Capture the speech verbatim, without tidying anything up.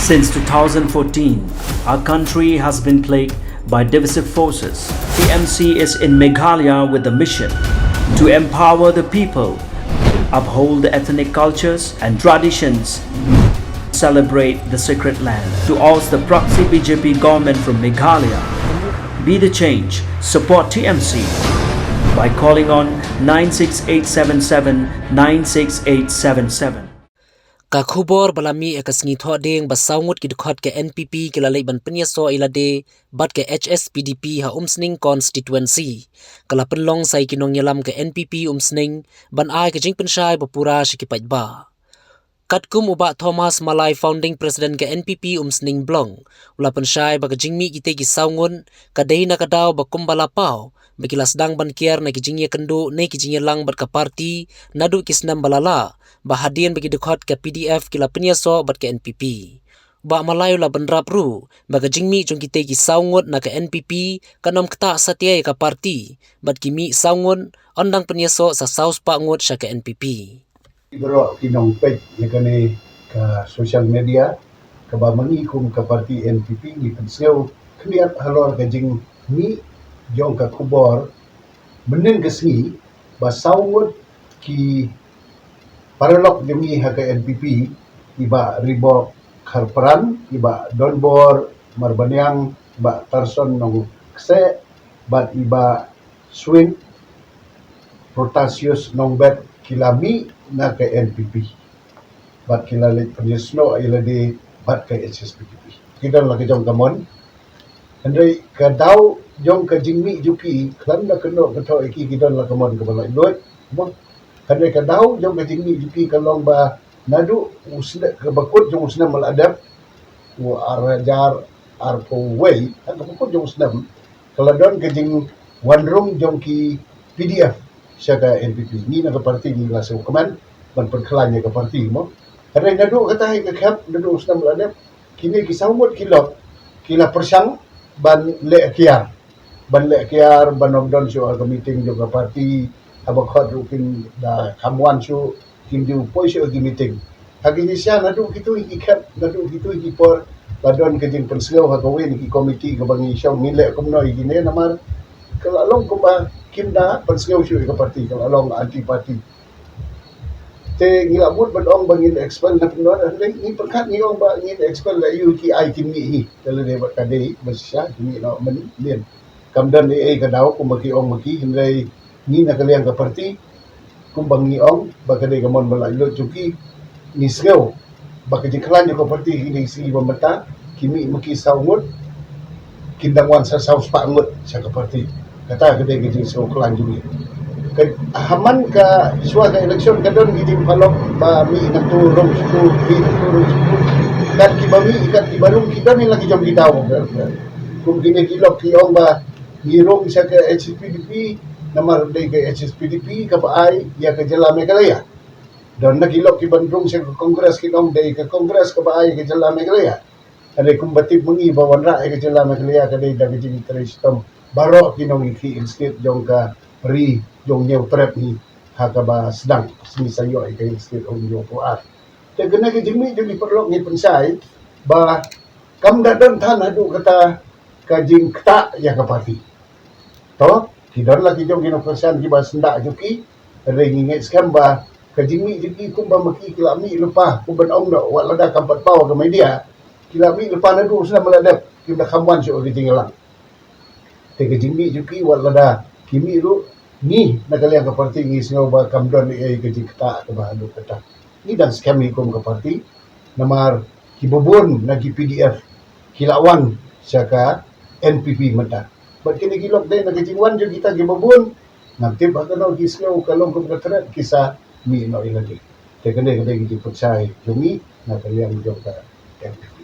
Since two thousand fourteen, our country has been plagued by divisive forces. T M C is in Meghalaya with the mission to empower the people, uphold the ethnic cultures and traditions, celebrate the sacred land, to oust the proxy B J P government from Meghalaya. Be the change, support T M C by calling on nine six eight seven seven nine six eight seven seven. Ka khubor ba la mih ha ka sngi Thohdieng ba saw ngut ki dkhot ka N P P ki la leit ban pynïasoh ïa lade bad ka H S P D P ha Umsning constituency ka la pynlong sa ïa ki nongïalam ka N P P Umsning ban ai ka jingpynshai ba pura sha ki paidbah. Katkum u Bah Thomas Malai, founding president ka N P P Umsning Blong, u la pynshai ba ka jingmih kitei ki saw ngut ka dei na ka daw ba kumba la paw ba ki la sdang ban kiar na ki jingïakynduh ne ki jingïalang bad ka party naduh ki snem ba la lah, ba hadien ba ki dkhot ka P D F ki la pynïasoh bad ka N P P. Bah Malai u la bynrap ruh ba ka jingmih jong kitei ki saw ngut na ka N P P kan ym ktah satia ïa ka party, bad ki mih saw ngut, yn dang pynïasoh sa saw spah ngut sha ka N P P. Baroh ki nongpeit ïa kane ka social media, kaba ma ngi kum ka party N P P ngi pynsngew khyndiat halor ka jingmih jong ka khubor mynnin ka sngi ba saw ngut ki paralok jong ngi ha ka N P P, i Bah Ribok Kharpran, i Bah Donbor Marbaniang, i Bah Tarson Nongkseh bad i Bah Swing Protasius Nongbet ki la mih na ka N P P bad ki la leit pynïasnoh ïa lade bad ka H S P D P. Ki don la ka jong ka mon. Hynrei ka daw jong ka jingmih jong ki khlem da kynnoh kynnoh ïa ki, ki don la ka mon kaba laitluid. Mo. Hynrei ka daw jong ka jingmih jong ki ka long ba naduh u snem, kaba kut jong u snem ba la dep, u ar hajar arphew wei, ha kaba kut jong u snem, ka la don ka jingwan rung jong ki P D F sha ka N P P. Ngi na ka party ngi la sngewkmen ban pynkhlaiñ ïa ka party mo. Hynrei naduh kata hi ka khep, naduh u snem ba la dep, kine ki saw ngut ki lok ki la pyrshang ban leh kiar, ban leh kiar, ban ym don shuh ha ka meeting jong ka party, haba khot ruh kin da kham wan shuh, kin ju poi shuh ha ki meeting. Ha ki shisha naduh kito hi ki khep, naduh kito hi ki por, la don ka jingpynsngew ha kawei na ki komiti kaba ngi shong, ngin leh kumno ïa kine namar ka la long kumba kim da pynsngew shuh ïa ka party, ka la long anti party. Te ngi la mut ban ong ba ngin expel na pynban, hynrei ngi pyrkhat ngi ong ba ngin expel la ïa ki ai ki mih hi. Te lane bad ka dei ba shisha ki mih noh mynnin. Kam don ei ei ka daw kumba ki ong ma ki, hynrei ngi na ka liang ka party kumba ngi ong ba ka dei ka mon ba laitluid jong ki, ngi sngew ba ka jingkhlaiñ jong ka party kine ki sngi ba mynta, ki mih ma ki saw ngut, kin dang wan sa saw spah ngut sha ka party. Kata ka dei ka jingsngewkhlaiñ jong ngi. Ka, ha man ka shuwa ka election ka don ki jingpalok ba mih na tu rung sha tu, mih na tu rung sha tu. Kat kiba mih, kat kiba rung, ki don hi la ki jong ki daw. Kum kine ki lok ki ong ba ngi rung sha ka H S P D P, namar dei ka H S P D P kaba ai ïa ka jylla Meghalaya. Don na ki lok kiban rung sha ka Congress ki ong dei ka Congress kaba ai ïa ka jylla Meghalaya. Hynrei kumba tip ma ngi ba wanrah ïa ka jylla Meghalaya ka dei da ka jingtrei shitom baroh ki nongïakhih Hills State jong ka ri jong Hynñiewtrep hi ha kaba sdang, sngi sa ïoh ïa ka Hills State um ïoh pyrshah. Te kane ka jingmih jong ki paralok ngi pynshai ba kam da don than haduh kata ka jingktah ïa ka party. To, ki don la ki jong ki nongkyrshan kiba syndah jong ki, hynrei ngi ngeit skhem ba ka jingmih jong ki kumba ma ki ki la mih lypa, kumba ong noh, wat lada kam pat paw ha ka media, ki la mih lypa naduh u snem ba la dep, kim da kham wan shuh ha ka jingïalang. Te ka jingmih jong ki wat lada ki mih ruh, ngi na ka liang ka party ngi sngew ba kam don ei ei ka jingktah kaba haduh kata. Ngi dang skhem hi kum ka party, namar kiba bun na ki P D F ki la wan sha ka N P P mynta. Bad kine ki lok dei na ka jingwan jong kita kiba bun, ngam tip ha kano ki sngew ka long kum ka threat ki sa mih noh ïa lade. Te kane ka dei ka jingpynshai jong ngi na ka liang jong ka N P P.